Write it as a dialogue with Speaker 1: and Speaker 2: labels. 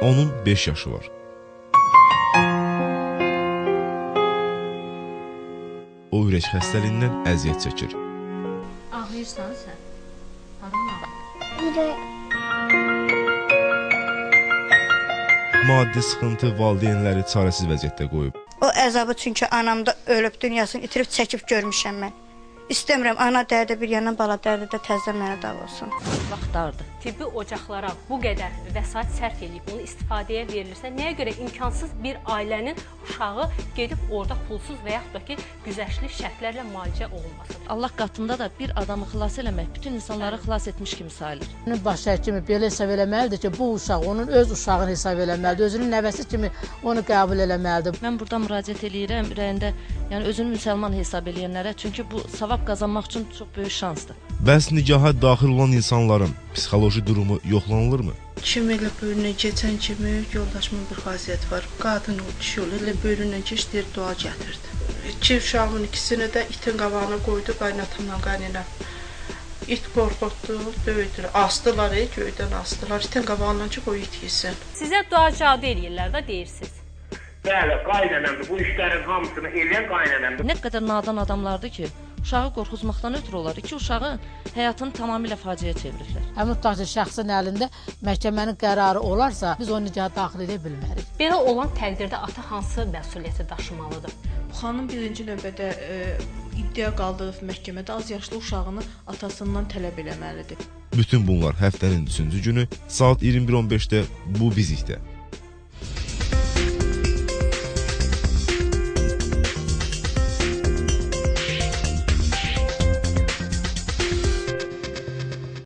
Speaker 1: Onun 5 yaşı var. O ürək xəstəliyindən əziyyət çəkir.
Speaker 2: Ağlayırsan sən? Haran ağlayır?
Speaker 3: Ürək.
Speaker 1: Maddi sıxıntı valideynləri çarəsiz vəziyyətdə qoyub.
Speaker 4: O əzabı çünki anam da ölüb, dünyasını itirib, çəkib görmüşəm mən. İstəmirəm, ana dərdi bir yandan, bala dərdi də təzədən mənə dağ olsun.
Speaker 5: Vaxt dardır.
Speaker 2: Tibbi ocaqlara bu qədər vəsait sərf eləyib, bunu istifadəyə verilirsə, nəyə görə imkansız bir ailənin uşağı gedib orada pulsuz və yaxud da ki, güzəştli şərtlərlə müalicə olunmasın?
Speaker 5: Allah qatında da bir adamı xilas eləmək, bütün insanları xilas etmiş kimi sayılır.
Speaker 6: Baş həkimi belə hesab eləməlidir ki, bu uşaq onun öz uşağını hesab eləməlidir, özünün nəvəsi kimi onu qəbul eləməlidir.
Speaker 5: Mən burada müraciət eləyirəm ürəyində, yəni özünü müsəlman hesab eləyənlərə, çünki bu savab qazanmaq üçün çox böyük şansdır.
Speaker 1: Bəs nikaha daxil olan insanların psixoloji durumu yoxlanılırmı?
Speaker 7: Kim elə böyrünə keçən kimi yoldaşımın bir xasiyyəti var. Qadın ol, kişi ol, elə böyrünə keç deyir, dua gətirdi. İki uşağımın ikisini də itin qabağına qoydu, qaynatamla qaynanam. İt qorxutdu, döydü, asdılar, göydən asdılar. İtin qabağından ki, qoy it yesin.
Speaker 2: Sizə dua cadu eləyirlər də deyirsiniz.
Speaker 8: Bəli, qaynanamdır. Bu işlərin hamısını eləyən qaynanamdır.
Speaker 5: Nə qədər nadan adamlardır ki, uşağı qorxuzmaqdan ötürü olar. İki uşağı həyatını tamamilə faciəyə çeviriblər.
Speaker 6: Həmin tutaq ki, şəxsin əlində məhkəmənin qərarı olarsa, biz onu nikaha daxil edə bilmərik.
Speaker 2: Belə olan təqdirdə ata hansı məsuliyyəti daşımalıdır?
Speaker 9: Bu xanım birinci növbədə iddia qaldırıb məhkəmədə az yaşlı uşağını atasından tələb eləməlidir.
Speaker 1: Bütün bunlar həftənin 3-cü günü saat 21:15-də Bu Bizikdə.